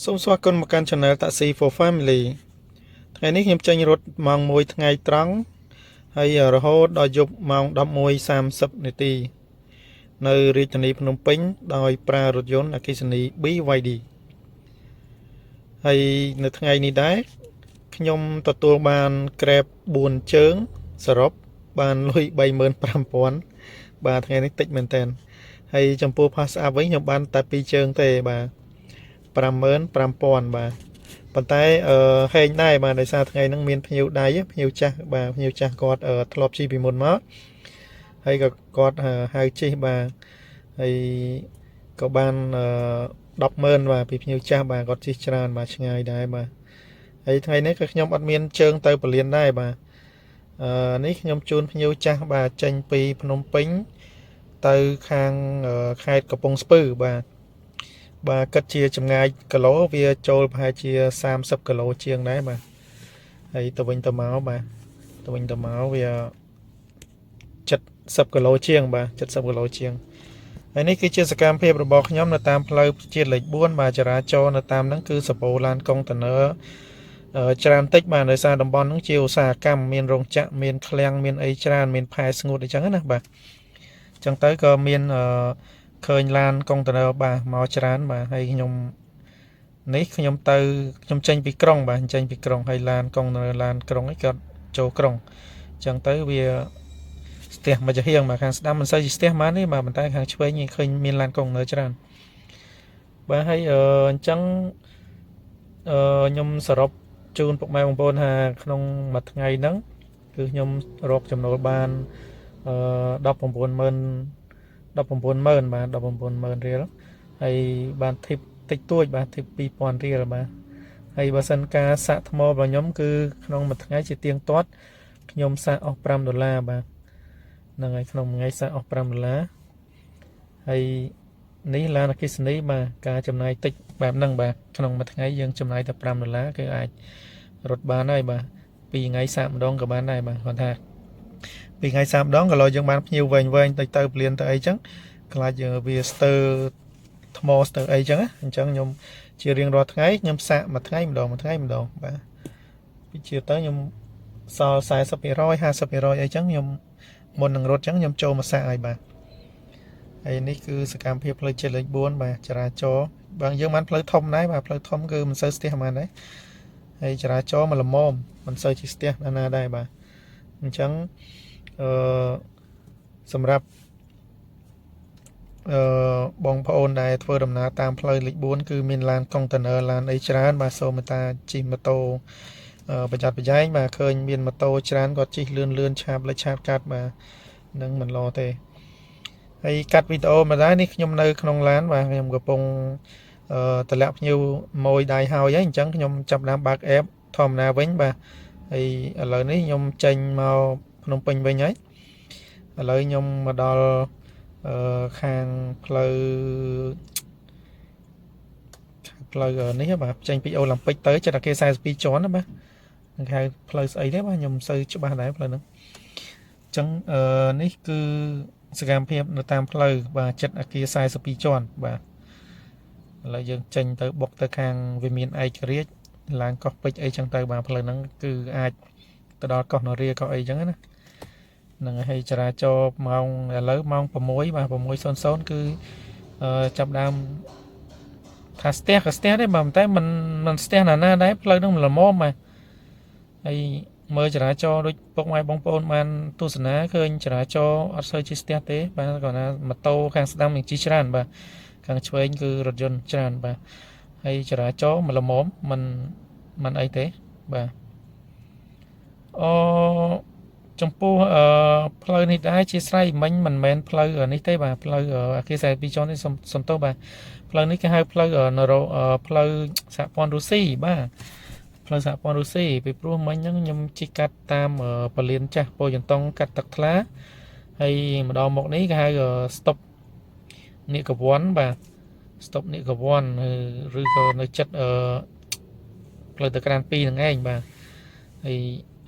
សូមស្វាគមន៍មកកាន់ Channel Taxi for Family ថ្ងៃនេះខ្ញុំចេញរត់ម៉ោង1ថ្ងៃត្រង់ហើយរហូតដល់យប់ម៉ោង11:30នាទីនៅរាជធានីភ្នំពេញដោយប្រើរថយន្តអគ្គិសនី BYD ហើយនៅថ្ងៃនេះដែរខ្ញុំទទួលបាន Grab 4ជើងសរុបបានលុយ35,000បាទថ្ងៃនេះតិចមែនតើហើយចំពោះ PassApp វិញខ្ញុំបានតែ2ជើងទេបាទ55,000បាទប៉ុន្តែអឺហែងដែរបាទដោយសារថ្ងៃហ្នឹងមានភ្ញៀវដៃភ្ញៀវចាស់បាទភ្ញៀវចាស់គាត់ធ្លាប់ជិះពីមុនមកហើយក៏គាត់ហៅជិះបាទហើយក៏បានអឺ100000បាទពីភ្ញៀវចាស់បាទគាត់ជិះច្រើនបាទឆ្ងាយដែរបាទហើយថ្ងៃនេះក៏ខ្ញុំអត់មានជើងទៅពលានដែរបាទអឺនេះខ្ញុំជូនភ្ញៀវចាស់បាទចេញពីភ្នំពេញទៅខាងខេត្តកំពង់ស្ពឺបាទបាទគិតជាចម្ងាយគីឡូវាចូលប្រហែលជា30គីឡូជាងដែរបាទហើយទៅវិញទៅមកបាទទៅវិញទៅមកវា70គីឡូជាងបាទ70គីឡូជាងហើយនេះគឺជាសកម្មភាពរបស់ខ្ញុំនៅតាមផ្លូវជាតិលេខ4បាទចរាចរណ៍នៅតាមហ្នឹងគឺសបោឡានកុងតឺន័រច្រើនតិចបាទដោយសារតំបន់ហ្នឹងជាឧស្សាហកម្មមានរោងចក្រមានឃ្លាំងមានអីច្រើនមានផែស្ងួតអីចឹងណាបាទអញ្ចឹងទៅក៏មានអឺឃើញឡានកុងតឺន័របាទមកច្រើនបាទហើយខ្ញុំនេះខ្ញុំទៅខ្ញុំចេញពីក្រុងបាទចេញពីក្រុងហើយឡានកុងតឺន័រឡានក្រុងអីក៏ចូលក្រុងអញ្ចឹងទៅវាស្ទះមកចំហៀងបាទខាងស្ដាំមិនសូវជាស្ទះហ្មងទេបាទប៉ុន្តែខាងឆ្វេងឃើញមានឡានកុងតឺន័រច្រើនបាទហើយអញ្ចឹងអឺខ្ញុំសរុបជូនពុកម៉ែបងប្អូនថាក្នុងមួយថ្ងៃហ្នឹងគឺខ្ញុំរកចំណូលបានអឺ190,000 190,000បាទ190,000រៀលហើយបាន tip តិចតួចបាទ tip 2000រៀលបាទហើយបើសិនការសាក់ថ្មរបស់ខ្ញុំគឺក្នុងមួយថ្ងៃជាទៀងទាត់ខ្ញុំសាក់អស់5ដុល្លារបាទហ្នឹងហើយក្នុងមួយថ្ងៃសាក់អស់5ដុល្លារហើយនេះឡានអគ្គិសនីបាទការចំណាយតិចបែបហ្នឹងបាទក្នុងមួយថ្ងៃយើងចំណាយតែ5ដុល្លារគឺអាចរត់បានហើយបាទពីរថ្ងៃសាកម្ដងក៏បានដែរបាទគាត់ថាពីរថ្ងៃសាកម្ដងក៏ឡើយយើងបានភ្ញៀវវែងវែងទៅទៅព្លានទៅអីចឹងខ្លាចយើងវាស្ទើថ្មស្ទើអីចឹងណាអញ្ចឹងខ្ញុំជារៀងរាល់ថ្ងៃខ្ញុំសាកមួយថ្ងៃម្ដងមួយថ្ងៃម្ដងបាទពីជាទៅខ្ញុំសល់40% 50%អីចឹងខ្ញុំមុននឹងរត់ចឹងខ្ញុំចូលមកសាកហើយបាទហើយនេះគឺសកម្មភាពផ្លូវជាតិលេខ4បាទចរាចរណ៍បាទយើងបានផ្លូវធំដែរបាទផ្លូវធំគឺមិនសូវស្ទះប៉ុន្មានដែរហើយចរាចរណ៍មកល្មមមិនសូវជាស្ទះណាស់ណាដែរបាទអញ្ចឹងអឺសម្រាប់អឺបងប្អូនដែលធ្វើដំណើរតាមផ្លូវលេខ4គឺមានឡានកុងតឺន័រឡានអីច្រើនបាទសូមមេត្តាជិះម៉ូតូប្រយ័ត្នប្រយែងបាទឃើញមានម៉ូតូច្រើនគាត់ជិះលឿនលឿនឆាបលិចឆាបកាត់បាទនឹងមិនល្អទេហើយកាត់វីដេអូមកដែរនេះខ្ញុំនៅក្នុងឡានបាទខ្ញុំកំពុងអឺតម្លាក់ភ្ញៀវម៉ួយដៃហើយហើយអញ្ចឹងខ្ញុំចាប់ដើមបើក app ធម្មតាវិញបាទហើយឥឡូវនេះខ្ញុំចេញមកភ្នំពេញវិញហើយឥឡូវខ្ញុំមកដល់អឺខាងផ្លូវផ្លូវនេះបាទចេញពីអូឡ িম্প ិកទៅចិត្តអាគារ42ជាន់ណាបាទនឹងហៅផ្លូវស្អីទេបាទខ្ញុំមិនសូវច្បាស់ដែរផ្លូវហ្នឹងអញ្ចឹងអឺនេះគឺសកម្មភាពនៅតាមផ្លូវបាទចិត្តអាគារ42ជាន់បាទឥឡូវយើងចេញទៅបុកទៅខាងវិមានឯករាជ្យឡើងកោះពេជ្រអីចឹងទៅបាទផ្លូវហ្នឹងគឺអាចទៅដល់កោះនរាកោះអីចឹងណាហ្នឹងហើយចរាចរណ៍ម៉ោងឥឡូវម៉ោង6បាទ6:00គឺចាប់ដើមថាស្ទះក៏ស្ទះដែរបាទតែមិនមិនស្ទះណាណាដែរផ្លូវហ្នឹងមិនល្មមបាទហើយមើលចរាចរណ៍ដូចពុកម៉ែបងប្អូនបានទស្សនាឃើញចរាចរណ៍អត់សូវជាស្ទះទេបាទគាត់ថាម៉ូតូខាងស្ដាំនឹងជិះច្រើនបាទខាងឆ្វេងគឺរថយន្តច្រើនបាទហើយចរាចរណ៍មិនល្មមមិនមិនអីទេបាទអចំពោះអឺផ្លូវនេះដែរជាស្រ័យមិញមិនមែនផ្លូវនេះទេបាទផ្លូវអាគារ42ជាន់នេះសុំសុំទោសបាទផ្លូវនេះគេហៅផ្លូវនរោផ្លូវសហព័ន្ធរុស្ស៊ីបាទផ្លូវសហព័ន្ធរុស្ស៊ីពីព្រោះមិញហ្នឹងខ្ញុំជិះកាត់តាមពលានចាស់ពោធិចន្តុងកាត់ទឹកថ្លាហើយម្ដងមកនេះគេហៅស្តុបនិកវ័នបាទស្តុបនិកវ័នឬក៏នៅចិត្តអឺផ្លូវទៅក្រាន2ហ្នឹងឯងបាទហើយ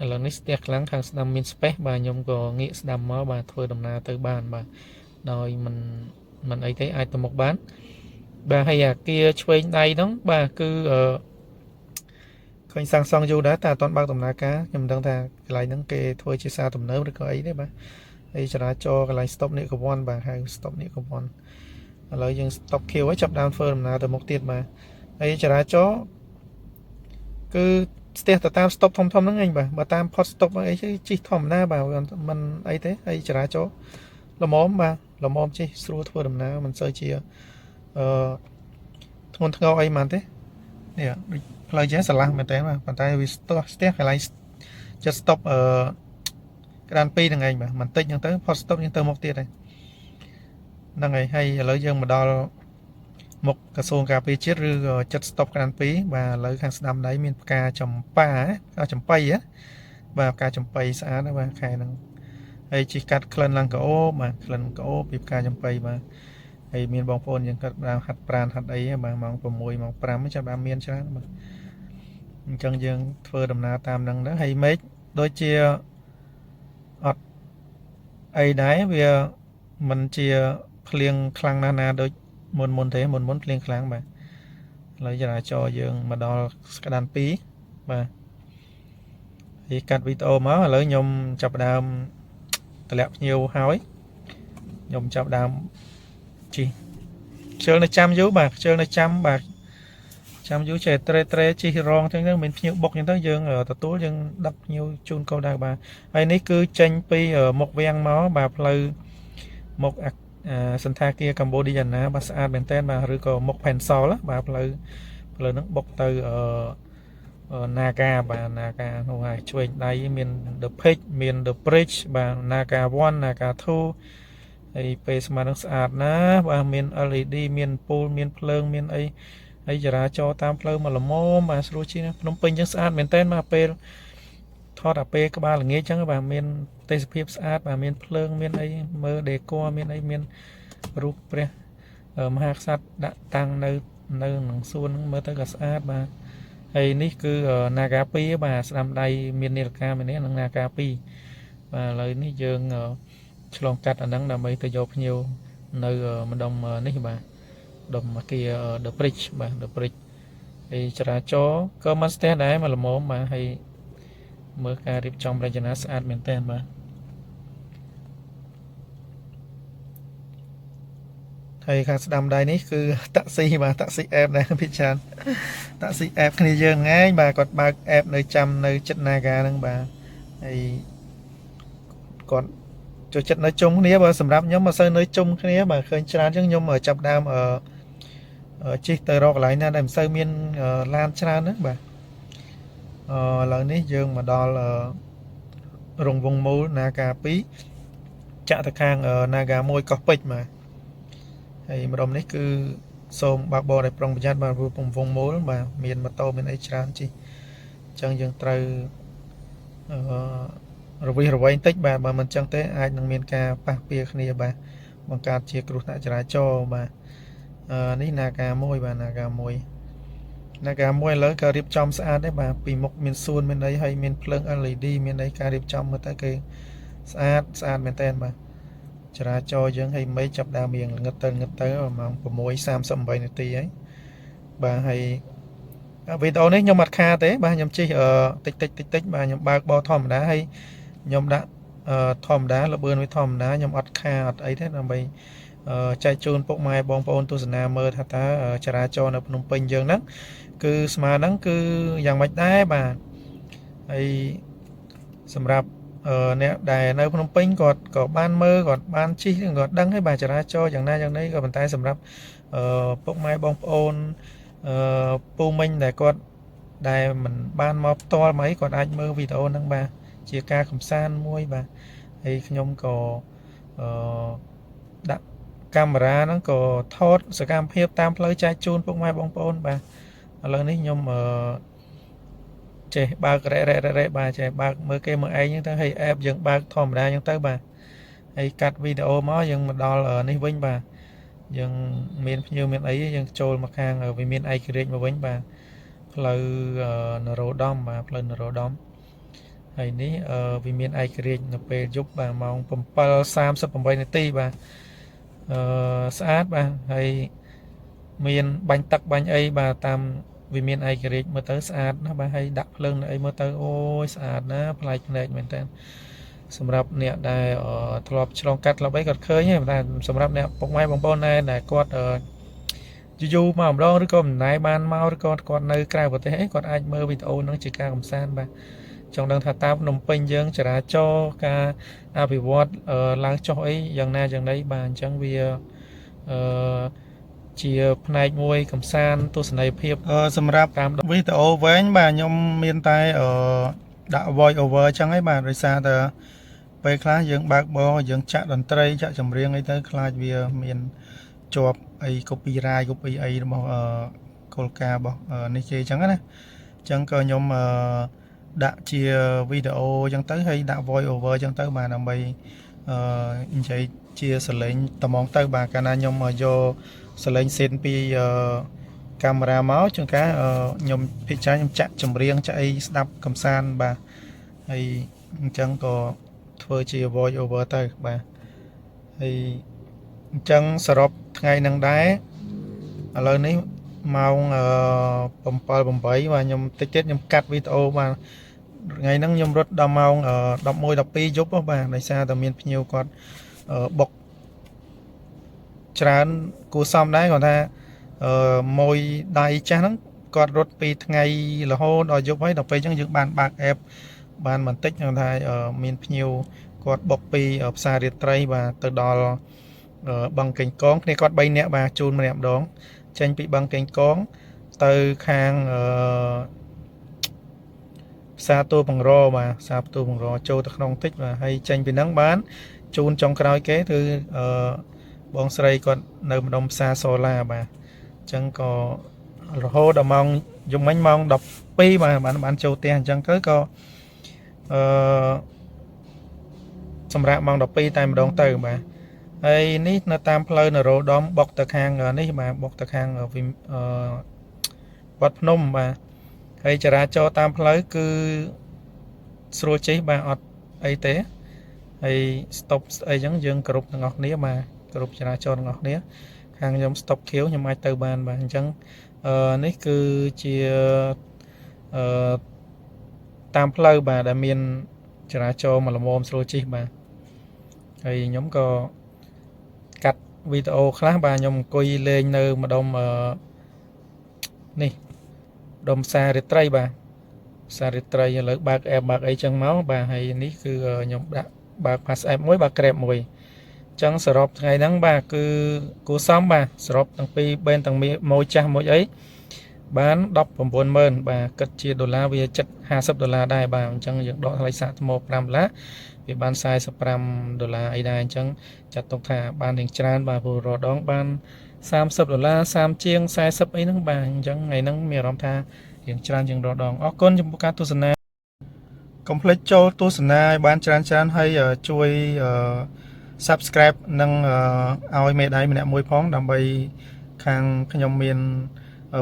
ឥឡូវនេះស្ទះខ្លាំងខាងស្ដាំមាន space បាទខ្ញុំក៏ងាកស្ដាំមកបាទធ្វើដំណើរទៅបានបាទដោយមិនមិនអីទេអាចទៅមុខបាន បាទហើយអាគារឆ្វេងដៃហ្នឹងបាទគឺអឺឃើញសាងសង់យូរដែរតែអត់ទាន់បើកដំណើរការខ្ញុំមិនដឹងថាកន្លែងហ្នឹងគេធ្វើជាសារទំនើបឬក៏អីទេបាទហើយចរាចរណ៍កន្លែង stop នេះកវ័នបាទហៅ stop នេះកវ័នឥឡូវយើង stop ខៀវហើយចាប់ដើមធ្វើដំណើរទៅមុខទៀតបាទហើយចរាចរណ៍គឺស្ទះទៅតាម stop ធំធំហ្នឹងឯងបាទបើតាមផុត stop អីជិះធម្មតាបាទមិនអីទេហើយចរាចរណ៍ល្មមបាទល្មមជិះស្រួលធ្វើដំណើរមិនសូវជាអឺធ្ងន់ធ្ងរអីហ្មងទេនេះដូចផ្លូវចេះស្រឡះមែនតើបាទប៉ុន្តែវាស្ទះស្ទះកន្លែងចិត្ត stop អឺក្តាន2ហ្នឹងឯងបាទបន្តិចហ្នឹងទៅផុត stop យើងទៅមុខទៀតហើយហ្នឹងហើយហើយឥឡូវយើងមកដល់មុខក្រសួងការពារជាតិឬក៏ចិត្ត stop ក្តាន2បាទឥឡូវខាងស្ដាំដៃមានផ្កាចម្ប៉ាចំប៉ីហ៎បាទផ្កាចំប៉ីស្អាតណាស់បាទខែហ្នឹងហើយជិះកាត់ក្លិនឡើងកោបបាទក្លិនកោបពីផ្កាចំប៉ីបាទហើយមានបងប្អូនយើងគាត់ដើមហាត់ប្រានហាត់អីបាទម៉ោង6ម៉ោង5ចាប់ដើមមានច្រើនបាទអញ្ចឹងយើងធ្វើដំណើរតាមហ្នឹងទៅហើយមេឃដូចជាអត់អីដែរវាមិនជាភ្លៀងខ្លាំងណាស់ណាដូចមុនមុនទេមុនមុនភ្លៀងខ្លាំងបាទឥឡូវចរាចរណ៍យើងមកដល់ក្តាន2បាទហើយកាត់វីដេអូមកឥឡូវខ្ញុំចាប់ផ្ដើមតម្លាក់ភ្ញៀវហើយខ្ញុំចាប់ផ្ដើមជិះខ្ជិលនៅចាំយូរបាទខ្ជិលនៅចាំបាទចាំយូរចេះត្រេត្រេជិះរងចឹងទៅមានភ្ញៀវបុកចឹងទៅយើងទទួលយើងដឹកភ្ញៀវជូនកោដៅបាទហើយនេះគឺចេញពីមុខវាំងមកបាទផ្លូវមុខសន្តាគារកម្ពុជាណាបាទស្អាតមែនតើបាទឬក៏មុខផែនសលបាទផ្លូវផ្លូវហ្នឹងបុកទៅអឺ Naga បាទ Naga នោះហើយឆ្វេងដៃមាន The Peak មាន The Bridge បាទ Naga 1 Naga 2ហើយពេលស្មាននឹងស្អាតណាស់បាទមាន LED មានពូលមានភ្លើងមានអីហើយចរាចរណ៍តាមផ្លូវមកល្មមបាទស្រួលជាងភ្នំពេញចឹងស្អាតមែនតើបាទពេលថតអាពេលក្បាលល្ងាចចឹងបាទមានទេសភាពស្អាតបាទមានភ្លើងមានអីមើលដេកមានអីមានរូបព្រះមហាក្សត្រដាក់តាំងនៅនៅក្នុងសួនហ្នឹងមើលទៅក៏ស្អាតបាទហើយនេះគឺ Naga 2បាទស្ដាំដៃមាននាឡិកាមាននេះនិង Naga 2បាទឥឡូវនេះយើងឆ្លងកាត់អាហ្នឹងដើម្បីទៅយកភ្ញៀវនៅម្ដុំនេះបាទដុំអាគារ The Bridge បាទ The Bridge ហើយចរាចរណ៍ក៏មិនស្ទះដែរមកល្មមបាទហើយមើលការរៀបចំរចនាស្អាតមែនទែនបាទហើយខាងស្ដាំដៃនេះគឺតាក់ស៊ីបាទតាក់ស៊ីអេបដែរពីច្រើនតាក់ស៊ីអេបគ្នាយើងហ្នឹងឯងបាទគាត់បើកអេបនៅចាំនៅចិត្ត Naga ហ្នឹងបាទហើយគាត់ចូលចិត្តនៅជុំគ្នាបើសម្រាប់ខ្ញុំមិនសូវនៅជុំគ្នាបាទឃើញច្រើនជាងខ្ញុំចាប់ដើមអឺជិះទៅរកកន្លែងណាដែលមិនសូវមានឡានច្រើនហ្នឹងបាទអឺឥឡូវនេះយើងមកដល់រង្វង់មូល Naga 2ចាក់ទៅខាង Naga 1កោះពេជ្របាទហើយម្ដុំនេះគឺសូមបើកបរដោយប្រុងប្រយ័ត្នបាទព្រោះរង្វង់មូលបាទមានម៉ូតូមានអីច្រើនជិះអញ្ចឹងយើងត្រូវអឺរវិះរវែងតិចបាទបើមិនអញ្ចឹងទេអាចនឹងមានការប៉ះពាគ្នាបាទបង្កើតជាគ្រោះថ្នាក់ចរាចរណ៍បាទអឺនេះ Naga 1បាទ Naga 1 Naga 1ឥឡូវក៏រៀបចំស្អាតដែរបាទពីមុខមានសួនមានអីហើយមានភ្លើង LED មានអីការរៀបចំមើលទៅគេស្អាតស្អាតមែនតើបាទចរាចរណ៍យើងហើយមេឃចាប់ដើមរៀងងឹតទៅងឹតទៅម៉ោង6:38នាទីហើយបាទហើយវីដេអូនេះខ្ញុំអត់ខាទេបាទខ្ញុំជិះតិចតិចតិចតិចបាទខ្ញុំបើកបោធម្មតាហើយខ្ញុំដាក់ធម្មតាលបឿនវាធម្មតាខ្ញុំអត់ខាអត់អីទេដើម្បីចែកជូនពុកម៉ែបងប្អូនទស្សនាមើលថាតើចរាចរណ៍នៅភ្នំពេញយើងហ្នឹងគឺស្មើហ្នឹងគឺយ៉ាងម៉េចដែរបាទហើយសម្រាប់អ្នកដែលនៅភ្នំពេញគាត់ក៏បានមើលគាត់បានជិះគាត់ដឹងហើយបាទចរាចរណ៍យ៉ាងណាយ៉ាងណីក៏ប៉ុន្តែសម្រាប់ពុកម៉ែបងប្អូនពូមីងដែលគាត់ដែលមិនបានមកផ្ទាល់មកអីគាត់អាចមើលវីដេអូហ្នឹងបាទជាការកំសាន្តមួយបាទហើយខ្ញុំក៏អឺដាក់កាមេរ៉ាហ្នឹងក៏ថតសកម្មភាពតាមផ្លូវចែកជូនពុកម៉ែបងប្អូនបាទឥឡូវនេះខ្ញុំអឺចេះបើករ៉េរ៉េរ៉េបាទចេះបើកមើលគេមើលឯងហ្នឹងទៅហើយអេបយើងបើកធម្មតាហ្នឹងទៅបាទហើយកាត់វីដេអូមកយើងមកដល់នេះវិញបាទយើងមានភ្ញៀវមានអីយើងចូលមកខាងវិមានឯករាជ្យមកវិញបាទផ្លូវនរោត្តមបាទផ្លូវនរោត្តមហើយនេះវិមានឯករាជ្យនៅពេលយប់បាទម៉ោង7:38នាទីបាទអឺស្អាតបាទហើយ មានបាញ់ទឹកបាញ់អីបាទតាមវិមានឯករាជ្យមើលទៅស្អាតណាស់បាទហើយដាក់ភ្លើងអីមើលទៅអូយស្អាតណាស់ប្លែកភ្នែកមែនតើសម្រាប់អ្នកដែលធ្លាប់ឆ្លងកាត់ធ្លាប់អីគាត់ឃើញហើយតែសម្រាប់អ្នកពុកម៉ែបងប្អូនដែរដែលគាត់យូរៗមកម្ដងឬក៏មិនដែលបានមកឬក៏គាត់នៅក្រៅប្រទេសអីគាត់អាចមើលវីដេអូហ្នឹងជាការកំសាន្តបាទចង់ដឹងថាតើភ្នំពេញយើងចរាចរណ៍ការអភិវឌ្ឍឡើងចុះអីយ៉ាងណាយ៉ាងណីបាទអញ្ចឹងវាអឺជាផ្នែកមួយកំសាន្តទស្សនីយភាព សម្រាប់ តាម វីដេអូវែងបាទខ្ញុំមានតែដាក់ voice over អញ្ចឹងឯងបាទដោយសារតែពេលខ្លះយើងបើកបរយើងចាក់តន្ត្រីចាក់ចម្រៀងអីទៅខ្លាចវាមានជាប់អី copyright copy អីរបស់គោលការណ៍របស់នេះគេអញ្ចឹងណាអញ្ចឹងក៏ខ្ញុំដាក់ជាវីដេអូអញ្ចឹងទៅហើយដាក់ voice over អញ្ចឹងទៅបាទដើម្បីនិយាយជាសលេងត្មងទៅបាទកាលណាខ្ញុំយកសលេងសេនពីកាមេរ៉ាមកជួនកាលខ្ញុំភិកច្រើនខ្ញុំចាក់ចម្រៀងចាក់អីស្ដាប់កំសាន្តបាទហើយអញ្ចឹងក៏ធ្វើជា voice over ទៅបាទហើយអញ្ចឹងសរុបថ្ងៃហ្នឹងដែរឥឡូវនេះម៉ោង7 8បាទខ្ញុំតិចទៀតខ្ញុំកាត់វីដេអូបាទថ្ងៃហ្នឹងខ្ញុំរត់ដល់ម៉ោង11 12យប់បាទដោយសារតែមានភ្ញៀវគាត់បុកច្រើនគួរសមដែរគាត់ថាអឺមួយដៃចាស់ហ្នឹងគាត់រត់ពីថ្ងៃរហូតដល់យប់ហើយដល់ពេលអញ្ចឹងយើងបានបើក app បានបន្តិចគាត់ថាមានភ្ញៀវគាត់បុកពីផ្សាររាត្រីបាទទៅដល់បឹងកេងកងគ្នាគាត់3នាក់បាទជូនម្នាក់ម្ដងចេញពីបឹងកេងកងទៅខាងផ្សារទួលបង្របាទផ្សារទួលបង្រចូលទៅក្នុងតិចបាទហើយចេញពីហ្នឹងបានជូនចុងក្រោយគេគឺអឺបងស្រីគាត់នៅម្ដុំផ្សារសូឡាបាទអញ្ចឹងក៏រហូតដល់ម៉ោងយប់មិញម៉ោង12បាទបានបានចូលផ្ទះអញ្ចឹងទៅក៏អឺសម្រាប់ម៉ោង12តែម្ដងទៅបាទហើយនេះនៅតាមផ្លូវនរោត្តមបុកទៅខាងនេះបាទបុកទៅខាងអឺវត្តភ្នំបាទហើយចរាចរណ៍តាមផ្លូវគឺស្រួលជិះបាទអត់អីទេហើយ stop ស្អីចឹងយើងគ្រប់ទាំងអស់គ្នាបាទគ្រប់ចរាចរណ៍ទាំងអស់គ្នាខាងខ្ញុំ stop ខៀវខ្ញុំអាចទៅបានបាទអញ្ចឹងនេះគឺជាអឺតាមផ្លូវបាទដែលមានចរាចរណ៍មកល្មមស្រួលជិះបាទហើយខ្ញុំក៏កាត់វីដេអូខ្លះបាទខ្ញុំអង្គុយលេងនៅម្ដុំអឺនេះដុំផ្សាររាត្រីបាទផ្សាររាត្រីឥឡូវបើក app បើកអីចឹងមកបាទហើយនេះគឺខ្ញុំដាក់បើក Pass app មួយបើក Grab មួយអញ្ចឹងសរុបថ្ងៃហ្នឹងបាទគឺគួរសមបាទសរុបទាំងពីរបេនទាំងម៉ូយចាស់មួយអីបាន190,000បាទគិតជាដុល្លារវាជិត50ដុល្លារដែរបាទអញ្ចឹងយើងដកថ្លៃសាកថ្ម5ដុល្លារវាបាន45ដុល្លារអីដែរអញ្ចឹងចាត់ទុកថាបានរៀងច្រើនបាទព្រោះរដងបាន30ដុល្លារ30ជាង40អីហ្នឹងបាទអញ្ចឹងថ្ងៃហ្នឹងមានអារម្មណ៍ថារៀងច្រើនជាងរដងអរគុណចំពោះការទស្សនា កុំភ្លេចចូលទស្សនាឲ្យបានច្រើនច្រើនហើយជួយ Subscribe និងឲ្យមេដៃម្នាក់មួយផងដើម្បីខាងខ្ញុំមាន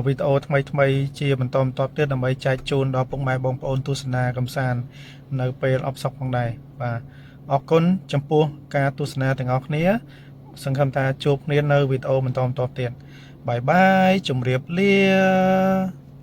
វីដេអូថ្មីថ្មីជាបន្តបន្ទាប់ទៀតដើម្បីចែកជូនដល់ពុកម៉ែបងប្អូនទស្សនាកំសាន្តនៅពេលអផ្សុកផងដែរបាទអរគុណចំពោះការទស្សនាទាំងអស់គ្នា សង្ឃឹមថាជួបគ្នានៅវីដេអូបន្តបន្ទាប់ទៀត bye bye ជម្រាបលា។